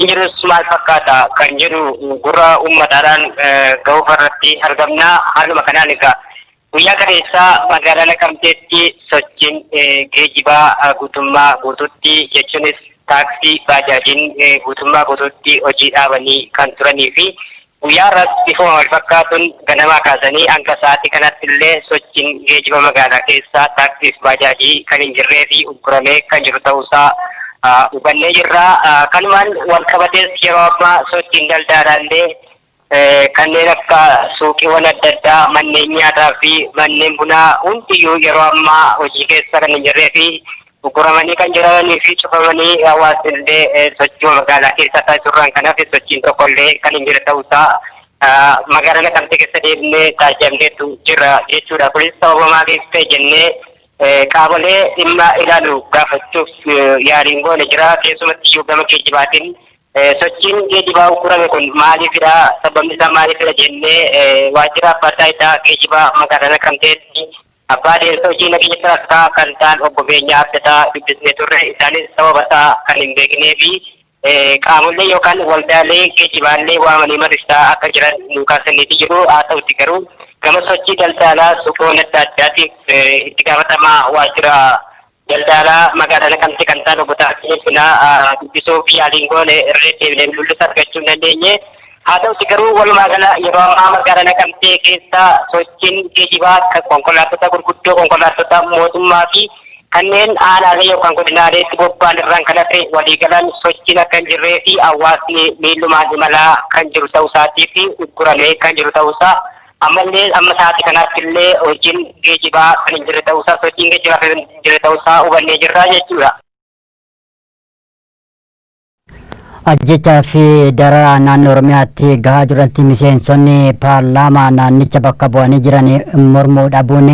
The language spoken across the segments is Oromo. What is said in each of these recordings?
Jirus maal fakkaata kan jedhu gurra uummataadhaan ga'uuf irratti argamna. Haaluma kanaan egaa guyyaa kaleessaa magaalaa Naqamteetti sochiin geejjibaa guutummaa guutuutti, jechuunis taaksii, baajaajiin guutummaa guutuutti hojii dhaabanii kan turanii fi guyyaa irratti bifuma wal fakkaatuun ganamaa kaasanii hanga sa'aatii kanatti illee sochiin geejjiba magaalaa keessaa taaksii fi baajaajii kan hin jirree fi ugguramee kan jiru ta'uusaa hubannee jirra. Kanumaan wal qabatees yeroo ammaa sochiin daldalaallee kanneen akka suuqiiwwan adda addaa, manneen nyaataa fi manneen bunaa hundiyyuu yeroo ammaa hojii keessa kan hin jirree fi ugguramanii kan jiranii fi cufamanii, hawaasni illee sochii magaalaa keessa taasisurraan kan hafe sochiin tokko illee kan hin jirre ta'uusaa magaalaa Naqamtee keessa deemnee taajjabneetu jira jechuudha. Kunis sababa maaliif ta'e jennee qaamolee dhimma ilaalu gaafachuuf yaaliin goone jira. Keessumatti iyyuu gama geejjibaatiin sochiin geejjibaa uggurame kun maaliifidha? Sababni isaa maaliifidha jennee waajjira abbaa taayitaa geejjibaa magaalaa Naqamteetti abbaa adeemsa hojii nageenya tiraafikaa kan ta'an obbo Beenyaa Abdataa dubbisnee turre. Isaanis sababa isaa kan hin beeknee fi qaamolee yookaan waldaalee geejjibaallee waamanii mariisaa akka jiran nu kaasaniiti jiru. Haa ta'uti garuu gama sochii daldalaa suuqiiwwan adda addaatiif itti gaafatamaa waajjira daldalaa magaalaa Naqamtee kan ta'an obbo Taakkilee Finaa dubbisuuf yaaliin goone irra deebinee mul'isa argachuu hin dandeenye. Haa ta'uti garuu walumaa gala yeroo ammaa magaalaa Naqamtee keessa sochiin geejjibaa konkolaattota gurguddoo, konkolaattota mootummaa fi kanneen aanaalee yookaan godinaaleetti bobba'an irraan kan hafe waliigalaan sochiin akka hin jirree fi hawaasni miillumaan imalaa kan jiru ta'uu isaatii fi ugguramee kan jiru ta'uusaa, ammallee amma sa'aatii kanaatti illee hojiin geejjibaa kan hin jirre ta'uusaa, sochiin geejjibaa kan hin jirre ta'uusaa hubannee jirra jechuudha. Ajjechaa fi dararaa naannoo Oromiyaatti gahaa jirantti miseensonni paarlaamaa naannicha bakka bu'anii jiran mormuu dhabuun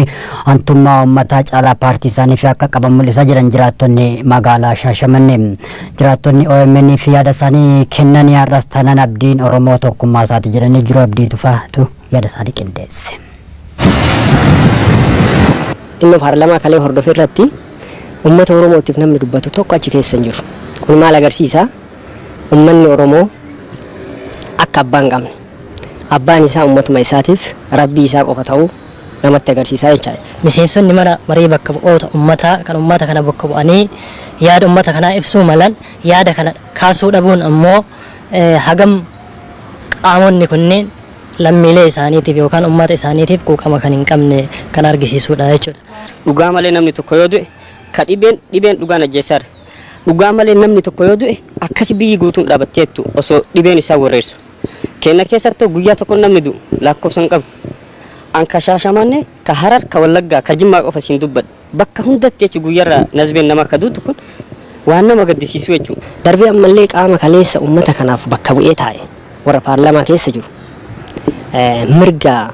hantummaa uummataa caalaa paartii isaaniif akka qaban mul'isaa jiran jiraattonni magaalaa Shaashamannee. Jiraattonni OMN fi yaada isaanii kennanii har'as taanaan abdiin Oromoo tokkummaa isaati jedhanii jiru. Abdii Tufaatu yaada isaanii qindeesse. Dhimma paarlaamaa kalee hordofe irratti uummata Oromootiif namni dubbatu tokko achi keessa hin jiru. Kun maal agarsiisa? Uummanni Oromoo akka abbaa hin qabne, abbaan isaa uummatuma isaatiif rabbii isaa qofa ta'uu namatti agarsiisa jechaadha. Miseensonni mana marii bakka bu'oota uummataa kan uummata kana bakka bu'anii yaada uummata kanaa ibsuu malan yaada kana kaasuu dhabuun ammoo hagam qaamonni kunneen lammiilee isaaniitiif yookaan uummata isaaniitiif quuqama kan hin qabne kan argisiisudha jechuudha. Dhugaa malee namni tokko yoo du'e, ka dhibeen dhibeen dhugaan ajjeessaadha. Dhugaa malee namni tokko yoo du'e, akkasi biyyi guutuun dhaabatteettu osoo dhibeen isaa wareersu. Kenna keessattuu guyyaa tokko namni du'u lakkoofsa hin qabu. An ka Shaashamannee, ka Harar, ka Wallaggaa, ka Jimmaa qofa siin dubbadha. Bakka hundatti jechuun guyyaarraa nazbeen nama akka duutu kun waan nama gaddisiisu jechuudha. Darbee ammallee qaama kaleessa uummata kanaaf bakka bu'ee taa'e, warra paarlaamaa keessa jiru, mirga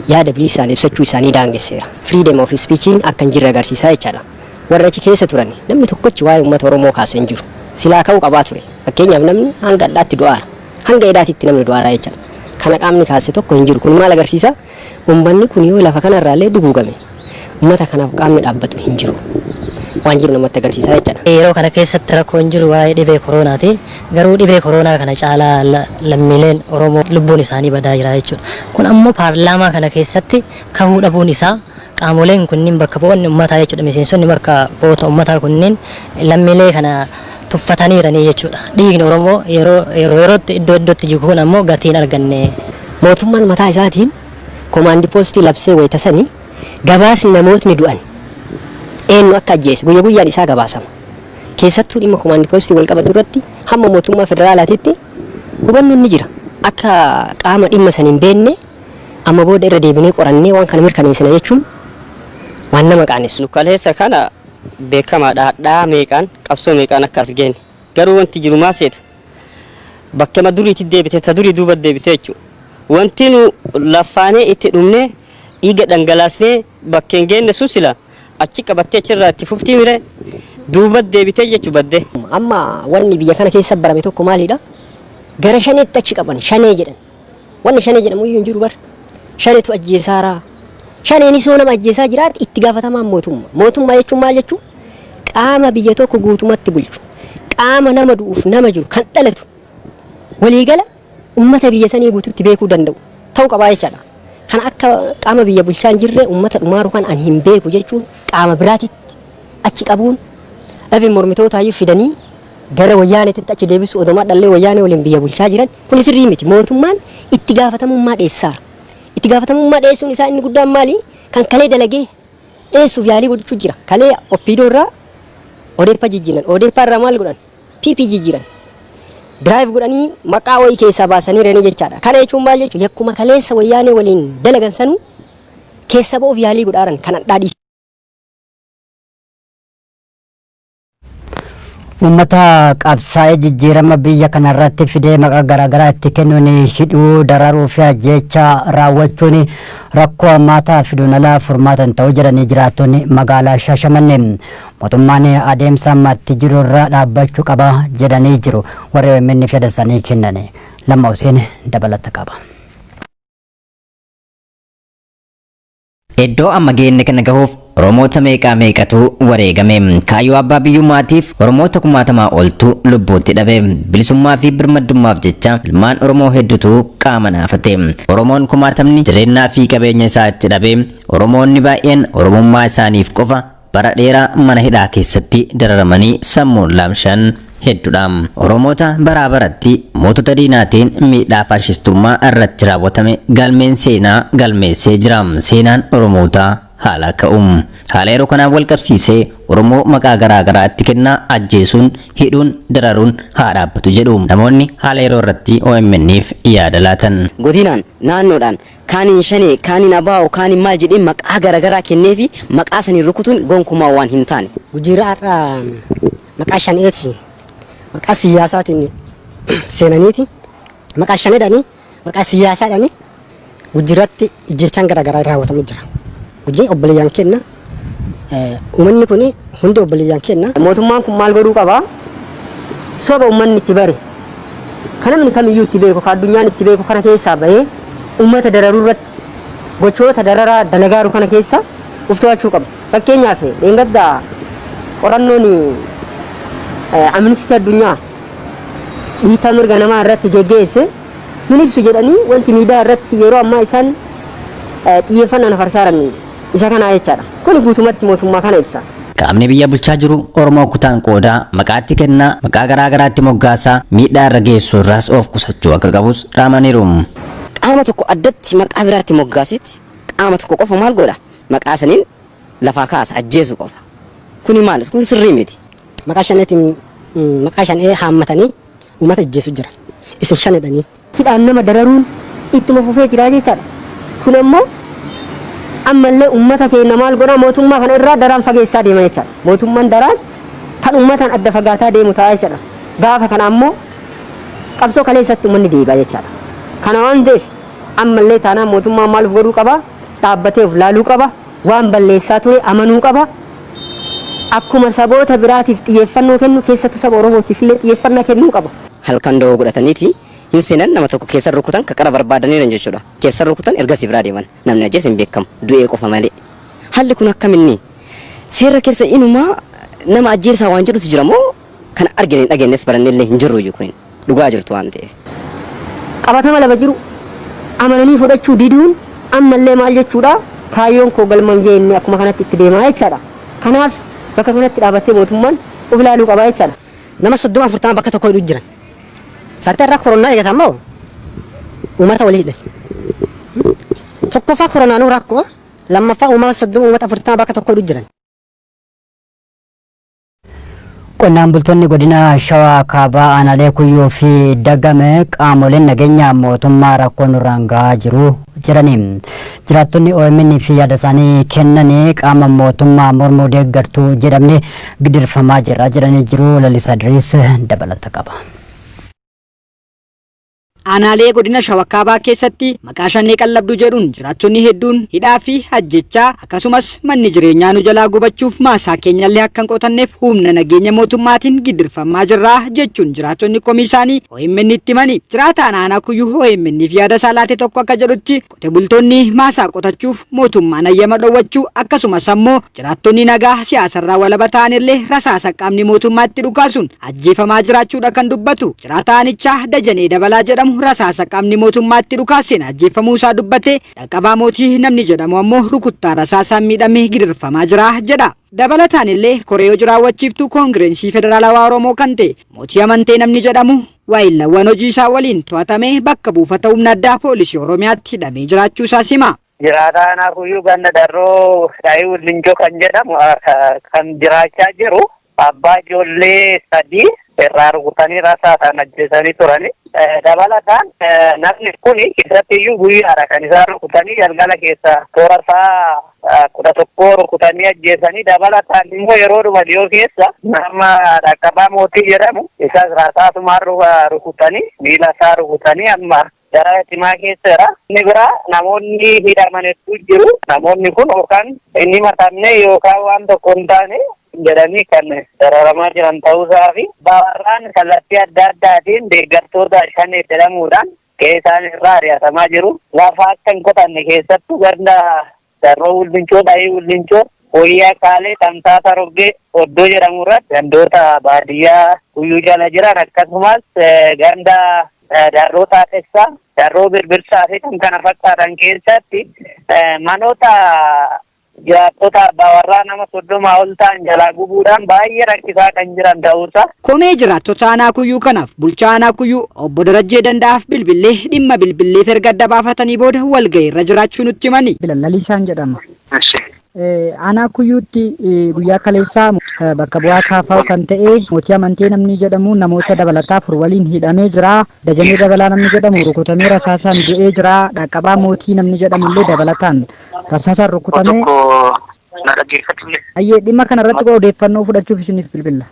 yaada bilisaan ibsachuu isaanii daangesseera. Freedom of speechiin akka hin jirre agarsiisaa jechaadha. Warra achi keessa turan namni tokkochi waa'ee uummata Oromoo kaasee hin jiru. Silaa ka'uu qabaa ture. Fakkeenyaaf, namni hanga hadhaatti du'aara. Hanga hidhaatitti namni du'aara jechaadha. Kana qaamni kaase tokko hin jiru. Kun maal agarsiisa? Uummanni kun yoo lafa kanarraallee duguugame, uummata kanaaf qaamni dhaabbatu hin jiru. Waan jiru namatti agarsiisa jechaadha. Yeroo kana keessatti rakkoon jiru waa'ee dhibee koroonaati. Garuu dhibee kooroonaa kana caalaa lammiileen Oromoo lubbuun isaanii badaa jira jechuudha. Kun ammoo paarlaamaa kana keessatti kahuu dhabuun isaa qaamoleen kunniin bakka bu'oonni uummataa jechuudha. Miseensonni bakka bu'oota uummataa kunniin lammiilee kana tuffataniiranii jechuudha. Dhiigni Oromoo yeroo yeroo yerootti iddoo iddootti jigu kun ammoo gatiin arganne. Mootummaan mataa isaatiin komaandi poostii labsee wayita sanii gabaasni namootni du'an eenyu akka ajjeese guyya guyyaan isaa gabaasama. Keessattuu dhimma komaandi poostii wal qabatu irratti hamma mootummaa federaalaatitti hubannoon ni jira. Akka qaama dhimma san hin beekne amma booda irra deebinee qorannee waan kana mirkaneessina jechuun waan nama qaanessu. Nu kaleessa kana beekamaadha, hadhaa meeqaan, qabsoo meeqaan akka as geenne. Garuu wanti jiru maal seeta? Bakkema duriitti deebite, ta durii duuba deebite jechuudha. Wanti nu laffaanee itti dhumnee dhiiga dhangalaasnee bakkeen geenne sun sila achi qabattee achirraa itti fuftii mire duuba deebitee jechuu badde. Amma wanni biyya kana keessa barame tokko maalidha? Gara shaneetti achi qaban, shanee jedhan. Wanni shanee jedhamu iyyuu hin jiru bar. Shaneetu ajjeesaaraa. Shaneenis yoo nama ajjeesaa jiraate itti gaafatamaan mootummaa. Mootummaa jechuun maal jechuu? Qaama biyya tokko guutumatti bulchu. Qaama nama du'uuf nama jiru kan dhalatu. Waliigala uummata biyya sanii guututti beekuu danda'u ta'uu qabaa jechaadha. Kana akka qaama biyya bulchaa hin jirre, uummata dhumaaru kan ani hin beeku jechuun qaama biraatitti achi qabuun, even mormitootaayyu fidanii gara wayyaaneetitti achi deebisu, odoma dhallee wayyaanee waliin biyya bulchaa jiran, kun sirrii miti. Mootummaan itti gaafatamummaa dheessaara. Itti gaafatamummaa dheessuun isaa inni guddaan maali? Kan kalee dalagee dheessuuf yaalii gochuu jira. Kalee OPDO irraa ODP jijjiiran. ODP irraa maal godhan? PP jijjiiran. Drive godhanii maqaa wayii keessaa baasanii jiranii jechaadha. Kana jechuun maal jechuudha? Yakkuma kaleessa wayyaanee waliin dalagan sanuu keessa ba'uuf yaalii godhaaran kan hadhaa. Uummata qabsaa'ee jijjiirama biyya kanarratti fidee maqaa garaagaraa itti kennuun hidhuu, dararuu fi ajjeecha raawwachuun rakkoo hammaataa fiduun alaa furmaata hin ta'u jedhanii jiraattonni magaalaa Shaashamannee. Mootummaan adeemsa ammatti jiru irra dhaabbachuu qaba jedhanii jiru. Warri OMN fedha isaanii kennan. Lamma Huseen dabalata qaba. Iddoo amma geenne kana gahuuf Oromoota meeqaa meeqatu wareegame? Kaayyoo abbaa biyyummaatiif Oromoota kumaatamaa oltu lubbuutti dhabe. Bilisummaa fi birmaddummaaf jecha ilmaan Oromoo hedduutu qaama naafate. Oromoon kumaatamni jireenyaa fi qabeenya isaa itti dhabe. Oromoonni baay'een Oromummaa isaaniif qofa bara dheeraa mana hidhaa keessatti dararamanii sammuun laamshan hedduudha. Oromoota baraa baratti mootota diinaatiin miidhaa faashistummaa irratti raawwatame galmeen seenaa galmeessee jira. Seenaan Oromootaa haala ka'uun haala yeroo kanaan wal qabsiisee Oromoo maqaa garaa garaa itti kennaa ajjeesuun, hidhuun, dararuun haa dhaabbatu jedhu namoonni haala yeroo irratti OMN'if yaada laatan. Godinaan, naannoodhaan, kaaniin shanee, kaaniin abaa'oo, kaaniin maal jedhee maqaa garaagaraa kenneefi maqaa saniin rukutuun gonkumaa waan hin taane. Gujiirra har'a maqaa shaneetiin, maqaa siyaasaatiin seenaniiti, maqaa shaneedhaanii, maqaa siyaasaadhaanii Gujiirratti ijjeechaan garaagaraa raawwatamu jira. Gujiin obboleeyyan kenna. Uummanni kun hundi obboleeyyan kenna. Mootummaan kun maal godhuu qaba? Soba uummanni itti bare, kan namni kamiyyuu itti beeku, kan addunyaan itti beeku kana keessaa bahee uummata dararuu irratti gochoota dararaa dalagaaru kana keessa uf to'achuu qaba. Fakkeenyaaf, dheengadda qorannoon Amnistii Addunyaa dhiittaa mirga namaa irratti geggeesse nun ibsu jedhanii, wanti miidiyaa irratti yeroo ammaa isaan xiyyeeffannaan farsaaran isa kanaa jechaadha. Kun guutumatti mootummaa kana ibsa. Qaamni biyya bulchaa jiru Oromoo kutaan qoodaa, maqaatti kennaa, maqaa garaa garaatti moggaasaa miidhaa irra geessu irraas of qusachuu akka qabus dhaamaniiru. Qaama tokko addatti maqaa biraatti moggaasetti qaama tokko qofa maal godha? Maqaa saniin lafaa kaasa, ajjeesu qofa. Kuni maal? Kun sirrii miti. Maqaa shaneetiin, maqaa shanee haammatanii uummata ijjeesu jira. Isin shanedhanii. Hidhaan nama dararuun ittuma fufee jira jechaadha. Kun ammoo ammallee uummata keenya maal godhaa, mootummaa kana irraa daraan fageessaa deema jechaadha. Mootummaan daraan kan uummataan adda fagaataa deemu ta'a jechaadha. Gaafa kana ammoo qabsoo kaleessatti uummanni deebi'a jechaadha. Kana waan ta'eef, ammallee taanaan mootummaan maal of godhuu qaba? Dhaabbatee of laaluu qaba. Waan balleessaa ture amanuu qaba. Akkuma saboota biraatiif xiyyeeffannoo kennu, keessattuu saba Oromootiif illee xiyyeeffannaa kennuu qaba. Halkan da'oo godhataniiti hin seenan, nama tokko keessa rukutan, ka qara barbaadaniiran jechuudha. Keessa rukutan, ergasii biraa deeman. Namni ajjeese hin beekamu, du'ee qofa malee. Haalli kun akkaminni? Seera keessa inumaa nama ajjeesaa waan jedhutu jira moo kana argine hin dhageenyes, barannellee hin jirru iyyuu, kun dhugaa jirtu waan ta'eef. Qabatama lafa jiru amananii fudhachuu diduun ammallee maal jechuudha? Kaayyoon koo galma hin geenye, akkuma kanatti itti deemaa jechaadha. Kanaaf bakka kanatti dhaabattee mootummaan of ilaaluu qaba jechaadha. Nama 30 40 bakka tokko hidhuu jiran. Sartee irraa koronaa eegata ammoo uummata walii hidhan. Tokkoffaa koronaanuu rakkoo, lammaffaa uummata 30, uummata 40 bakka tokko hidhuu jiran. Qonnaan bultoonni godina Shawaa Kaabaa aanaalee Kuyyuu fi Dagame qaamoleen nageenya mootummaa rakkoo nurraan gahaa jiru jedhani. Jiraattonni OMN fi yaada isaanii kennanii qaama mootummaa mormuu deeggartuu jedhamne gidirfamaa jira jedhanii jiru. Lalisaa Diriis dabalata qaba. Aanaalee godina Shawaa Kaabaa keessatti maqaa shanee qallabduu jedhuun jiraattonni hedduun hidhaa fi ajjechaa, akkasumas manni jireenyaa nu jalaa gubachuuf maasaa keenyallee akka hin qotanneef humna nageenya mootummaatiin gidirfamaa jirra jechuun jiraattonni komii isaanii OMN itti himani. Jiraataan aanaa Kuyyuu OMN'f yaada isaa laate tokko akka jedhutti, qote bultoonni maasaa qotachuuf mootummaan hayyama dhowwachuu, akkasumas ammoo jiraattonni nagaa siyaasarraa walaba ta'anillee rasaasa qaamni mootummaatti dhukaasuun ajjeefamaa jiraachuudha kan dubbatu. Jiraataa aanichaa Dajanee Dabalaa jedhamu rasaasa qaamni mootummaatti dhukaaseen ajjeefamuu isaa dubbatee, Dhaqqabaa Mootii namni jedhamu ammoo rukuttaa rasaasaan miidhamee gidirfamaa jira jedha. Dabalataan illee koree hojii raawwachiiftuu Koongireensii Federaalawaa Oromoo kan ta'e Mootii Amantee namni jedhamu waayillawwan hojii isaa waliin to'atamee bakka buufata humna addaa poolisii Oromiyaatti hidhamee jiraachuu isaas hima. Jiraataa aanaa Kuyyuu ganda Darroo Shaayii Wullinjoo kan jedhamu kan jiraachaa jiru abbaa ijoollee sadii irraa rukutanii rasaasaan ajjeesanii turani. Dabalataan namni kun keessatti iyyuu guyyaadha kan isaan rukutanii, galgala keessa toora isaa 11 rukutanii ajjeesanii. Dabalataan immoo yeroo dhuma dhiyoo keessa nama Dhaqqabaa Mootii jedhamu isas rasaasumaan rukutanii, miila isaa rukutanii amma darara cimaa keessa jira. Inni biraa namoonni hidhaman hedduu jiru. Namoonni kun yookaan inni matamne yookaan waan tokko hin taane jedhanii kan dararamaa jiran ta'uusaa fi bawarraan kallattii adda addaatiin deeggartoota shanee jedhamuudhaan qe'ee isaan irraa ari'atamaa jiru. Lafa akka hin qotanne keessattuu ganda Darroo Wullincoo, Dhahii Wullincoo, Hoyyaa Kaalee, Tamsaasa Roggee, Oddoo jedhamu irratti gandoota baadiyyaa Kuyyuu jala jiran, akkasumas ganda Darroo Taatessaa, Darroo Birbirsaa fi kan kana fakkaatan keessatti manoota jiraattota abbaa warraa nama 30 ol ta'an jalaa gubuudhaan baay'ee rakkisaa kan jiran ta'uusaa. Komee jiraattota aanaa Kuyyuu kanaaf bulchaa aanaa Kuyyuu obbo Darajjee Danda'aaf bilbillee dhimma bilbilleef erga adda baafatanii booda walgahiirra jiraachuu nutti himani. Lalisaan jedhama. Aanaa Kuyyuutti guyyaa kaleessaa bakka bu'aa KFO kan ta'e Mootii Amantee namni jedhamu namoota dabalataa 4 waliin hidhamee jira. Dajanee Dabalaa namni jedhamu rukutamee rasaasaan du'ee jira. Dhaqqabaa Mootii namni jedhamu illee dabalataan rasaasaan rukutamee. Tokko na dhaggeeffatu. Ayyee, dhimma kana irratti odeeffannoo fudhachuuf isiniif bilbilla.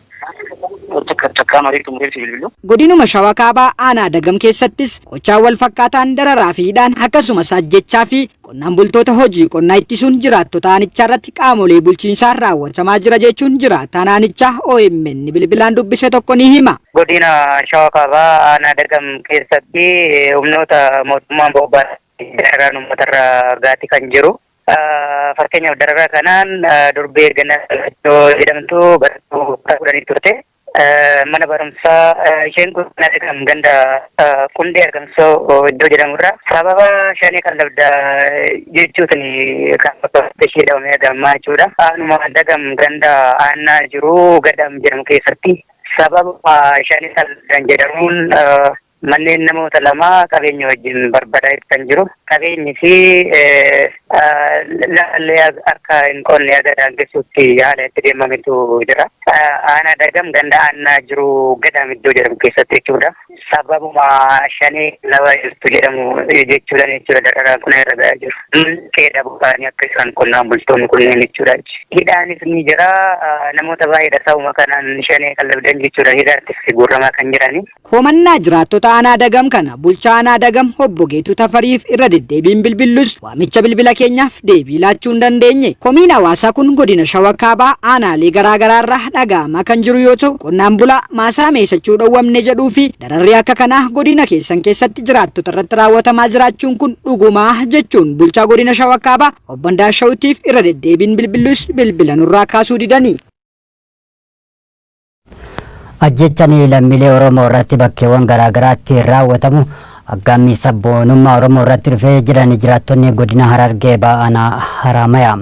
Takka takkaa marii xumuree si bilbilu. Godinuma Shawaa Kaabaa aanaa Dagam keessattis gochaan wal fakkaataan dararaa fi hidhaan, akkasumas ajjechaa fi qonnaan bultoota hojii qonnaa ittisuun jiraattota aanichaa irratti qaamolee bulchiinsaan raawwatamaa jira jechuun jiraataan aanichaa OMN bilbilaan dubbise tokko ni hima. Godina Shawaa Kaabaa aanaa Dagam keessatti humnoota mootummaan bobba'an dararaan uummatarra gaati kan jiru. Fakkeenyaaf, dararaa kanaan durbee Gannaa Galachoo jedhamtu barattuu kutaa 10 turte. Mana barumsaa isheen kun Dagam ganda Qundee Argamsoo iddoo jedhamurra sababa shanee kan labda jechuutiin kan bakka ishee dhabamee argamaa jechuudha. Aanuma Dagam ganda aanaa jiru Gadam jedhamu keessatti sababa shanee kan labdan jedhamuun manneen namoota lama qabeenya wajjin barbadaa'etti kan jiru. Qabeenyi fi lafallee akka hin qonne haga daangessuutti haala itti deemametu jira. Aanaa Dagam ganda aanaa jiru Gadam iddoo jedhamu keessatti jechuudha. Sababuma shanee lafa jirtu jedhamu jechuudhaan jechuudha dararaan kun irra gahaa jiru. Qe'ee dhabuudhaan akka isaan qonnaan bultoonni kunneen jechuudha. Hidhaanis ni jira. Namoota baay'eedha sababuma kanaan shanee kan labdan jechuudha. Hidhaattis guurramaa kan jirani. Komannaa jiraattota aanaa Dagam kana bulchaa aanaa Dagam obbo Geetuu Tafariif irra deddeebiin bilbillus waamicha bilbila keenyaaf deebii laachuu hin dandeenye. Komiin hawaasaa kun godina Shawa Kaabaa aanaalee garaa garaarraa dhaga'amaa kan jiru yoo ta'u, qonnaan bulaa maasaa meesachuu dhowwamne jedhuu fi dararri akka kanaa godina keessan keessatti jiraattota irratti raawwatamaa jiraachuun kun dhugumaa jechuun bulchaa godina Shawa Kaabaa obbo Andaashawutiif irra deddeebiin bilbillus bilbila nurraa kaasuu didani. Ajjechaan lammiilee Oromoo irratti bakkeewwan garaagaraatti raawwatamu aggaammii sabboonummaa Oromoo irratti dhufee jiran jiraattonni godina Harargee Ba'anaa Haramaya.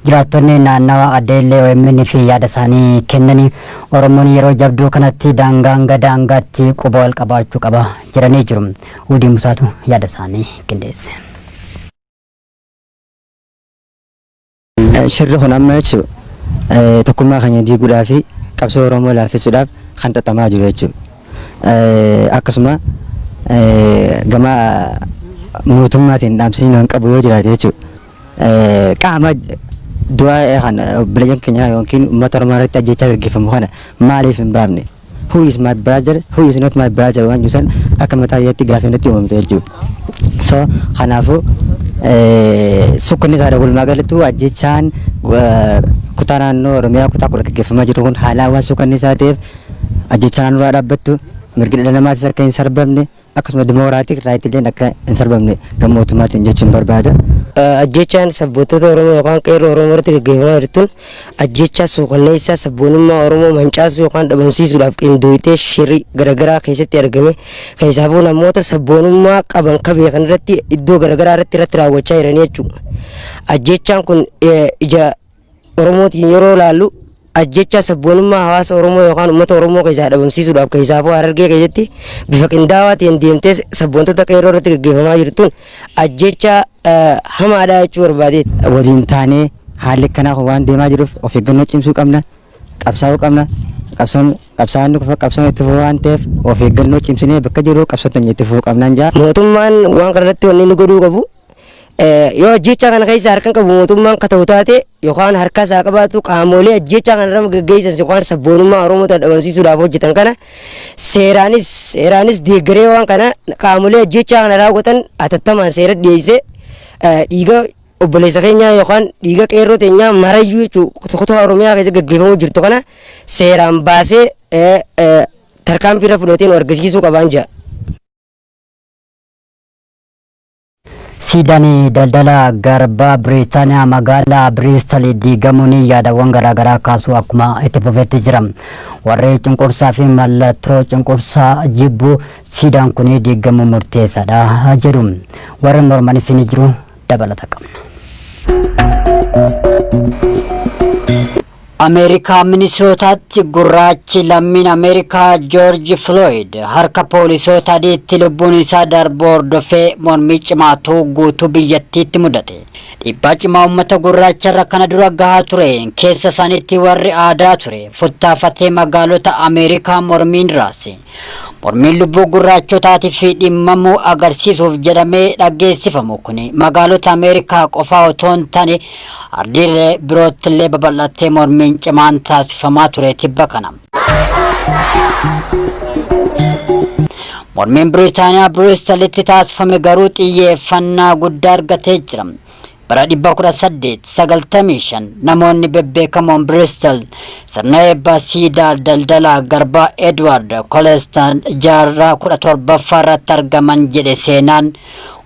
Jiraattonni naannawa Adeellee OMN fi yaada isaanii kennanii Oromoon yeroo jabduu kanatti daangaa hanga daangaatti quba wal qabaachuu qaba jedhanii jiru. Udii Musaatu yaada isaanii qindeesse. Shirri kun amma jechuun tokkummaa keenya diiguudhaa fi qabsoo Oromoo laaffisuudhaaf kan xaxamaa jiru jechuudha. Akkasuma gama mootummaatiin dhaamsanii nu qabu yoo jiraate jechuudha. Qaama du'aa kan obboleeyyan keenya yookiin uummata Oromoo irratti ajjechaa gaggeeffamu kana maaliif hin baafne? Who is my brother, who is not my brother waan jedhu san akka mataa isaatti gaafii natti uumamte jechuudha. So kanaafuu sukkanni isaadha. Walumaa galattuu ajjechaan kutaa naannoo Oromiyaa kutaa 10 gaggeeffamaa jiru kun haalaan waan sukkanni isaa ta'eef, ajjechaa naannoo dhaabbattu, mirgi dhala namaatis akka hin sarbamne, akkasuma democratic rightiileen akka hin sarbamne gama mootummaatiin jechuun barbaada. Ajjechaan sabboontota Oromoo yookaan qeerroo Oromoo irratti gaggeeffamaa jirtuun ajjechaa suukanneessaa sabboonummaa Oromoo mancaasuu yookaan dhabamsiisuudhaaf qindooyitee shirri garaagaraa keessatti argame, keessaafuu namoota sabboonummaa qaban ka beekan irratti iddoo garaagaraa irratti raawwachaa jiranii jechuudha. Ajjechaan kun ija Oromootiin yeroo ilaallu ajjechaa sabboonummaa hawaasa Oromoo yookaan uummata Oromoo keessaa dhabamsiisuudhaaf, keessaafuu Harargee keessatti bifa qindaawaa ta'een deemtee sabboontota qeerroo irratti gaggeeffamaa jirtuun ajjecha hamaadha jechuu barbaadeeti. Waliin taanee haalli akkanaa kun waan deemaa jiruuf of eeggannoo cimsuu qabna. Qabsaa'uu qabna. Qabsoon qabsaa'onni kufa qabsoon itti fufuu waan ta'eef, of eeggannoo cimsinee bakka jiru qabsoon teenya itti fufuu qabnaan jaa. Mootummaan waan kanarratti wanni inni godhuu qabu, yoo ajjechaa kana keessa harka qabu mootummaan ka ta'u taate yookaan harka isaa qabaatu, qaamolee ajjechaa kana irra gaggeessan yookaan sabboonummaa Oromoo dhabamsiisuudhaaf hojjetan kana seeraanis deeggaree waan kana qaamolee ajjechaa kana raawwatan hatattamaan seera dhiyeessee dhiiga obboleessa keenyaa yookaan dhiiga qeerroo teenyaa marayyuu jechuun kutaa Oromiyaa keessa gaggeeffamuu jirtu kana seeraan baasee tarkaanfii irra fudhatee nu argisiisuu qabaan jira. Siidaan daldala garbaa Biriitaaniyaa magaalaa Biriistal diigamuun yaadawwan garaagaraa kaasuu akkuma itti fufetti jira. Warri cunqursaa fi mallattoo cunqursaa jibbu siidaan kun diigamuu murteessaadha jedhu. Warri mormanis ni jiru, dabalata qabna. Ameerikaa Minisootaatti gurraachi lammiin Ameerikaa Joorji Floyd harka poolisoota adiitti lubbuun isaa darbuu hordofee mormii cimaatu guutuu biyyattiitti mudate. Dhiibbaa cimaa uummata gurraacha irra kana dura gahaa ture keessa isaaniitti warri aadaa ture futtaafatee magaalota Ameerikaa mormiin raase. Mormiin lubbuu gurraachotaatii fi dhimmamuu agarsiisuuf jedhamee dhaggeessifamu kun magaalota Ameerikaa qofaa otoo hin taane ardiilee birootti illee babal'atee mormiin cimaan taasifamaa ture tibba kana. Mormiin Biriitaaniyaa Biriistalitti taasifame garuu xiyyeeffannaa guddaa argatee jira. Bara 1895 namoonni bebbeekamoon Bristol sirna eebba siidaa daldalaa garbaa Edward Colston jaarraa 17ffaa irratti argaman jedhe seenaan.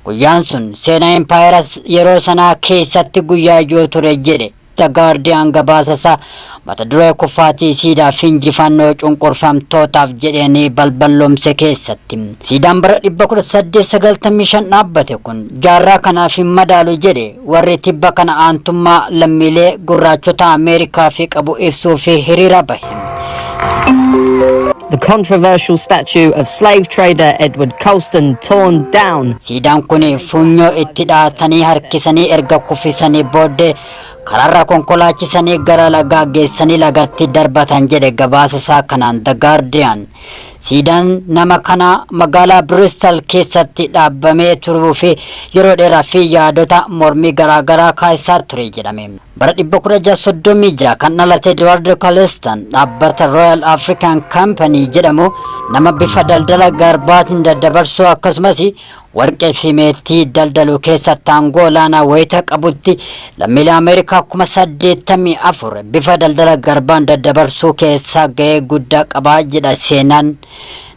Guyyaan sun seenaa impaayera yeroo sanaa keessatti guyyaa ijoo ture jedhe The Guardian gabaasa isaa mata duree "Kufaatii siidaa fi injifannoo cunqurfamtootaaf" jedheenii balballoomse keessatti. Siidaan bara 1895 dhaabbate kun jaarraa kanaaf hin madaalu jedhe warri tibba kana aantummaa lammiilee gurraachota Ameerikaa fi qabu ibsuu fi hiriira bahe. The controversial statue of slave trader Edward Colston torn down. Siidaan kun funyoo itti dhaatanii harkisanii erga kuffisanii booddee karaarra konkolaachisanii gara lagaa geessanii lagatti darbatan jedhe gabaasa isaa kanaan The Guardian. Siidaan nama kana magaalaa Bristol keessatti dhaabbamee turuu fi yeroo dheeraa fi yaadota mormii garaagaraa kaasaa ture jedhame. Bara 1636 kan dhalate Edward Colston dhaabbata Royal African Company jedhamu nama bifa daldala garbaatiin daddabarsuu akkasumas warqee fi meetii daldaluu keessatti aangoo olaanaa wayita qabutti lammiilee Ameerikaa 84,000 bifa daldala garbaan daddabarsuu keessaa gahee guddaa qabaa jedha seenaan.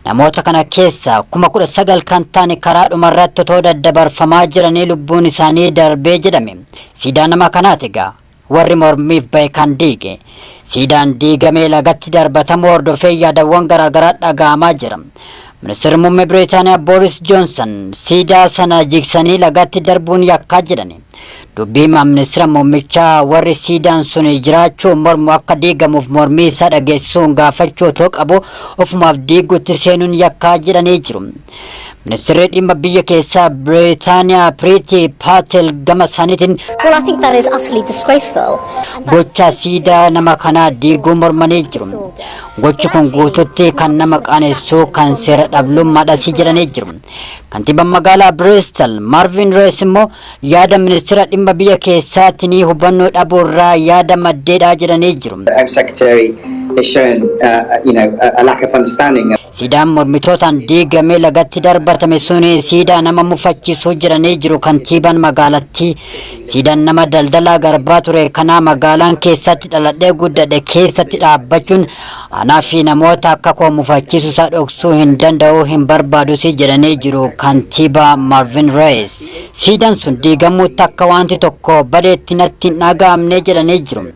Namoota kana keessaa 19,000 kan ta'an karaa dhumarratti otoo daddabarfamaa jiranii lubbuun isaanii darbee jedhame. Siidaa nama kanaati egaa warri mormiif bahe kan diige. Siidaan diigamee lagatti darbatamuu hordofee yaadawwan garaagaraa dhaga'amaa jira. Ministeerri muummee Biriitaaniyaa Booris Joonsan siidaa sana jigsanii lagatti darbuun yakkaa jedhani. Dubbii himaa ministeera muummichaa warri siidaan sun jiraachuu mormu akka diigamuuf mormii isaa dhageessisuun gaafachuu otoo qabu ofumaaf diiguutti seenuun yakkaa jedhanii jiru. Ministeerri dhimma biyya keessaa Biriitaaniyaa Piriitii Paatel gama isaaniitiin Well, I think that is utterly disgraceful. gocha siidaa nama kanaa diiguu mormanii jiru. Gochi kun guututti kan nama qaanessu, kan seera dhablummaadhas jedhanii jiru. Kantiibaan magaalaa Bristol Marvin Rees immoo yaada ministeera dhimma biyya keessaatiin hubannoo dhabuurraa yaada maddeedhaa jedhanii jiru. Home Secretary Is showing a lack of understanding. Siidaan mormitootaan diigamee lagatti darbatame sun siidaa nama mufachiisuu jedhanii jiru kantiibaan magaalattii. Siidaan nama daldalaa garbaa ture kanaa magaalaan keessatti dhaladhee guddadhe keessatti dhaabbachuun anaa fi namoota akka koo mufachiisu isaa dhoksuu hin danda'u, hin barbaadus jedhanii jiru kantiibaa Marvin Reyes. Siidaan sun diigamuutti akka wanti tokko badeetti natti hin dhaga'amne jedhanii jiru.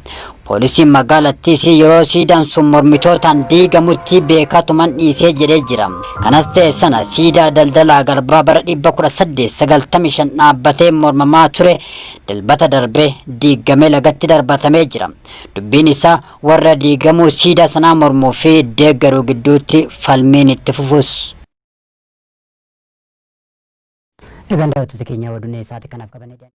Poolisiin magaalattiis yeroo siidaan sun mormitootaan diigamutti beekatuman dhiisee jedhee jira. Kanas ta'e sana, siidaa daldalaa garbaa bara 1895 dhaabbatee mormamaa ture Dilbata darbee diigamee lagatti darbatamee jira. Dubbiin isaa warra diigamuu siidaa sanaa mormuu fi deeggaruu gidduutti falmiin itti fufus. Egaan daawwattoota keenya, oduun isaati kanaaf qabannee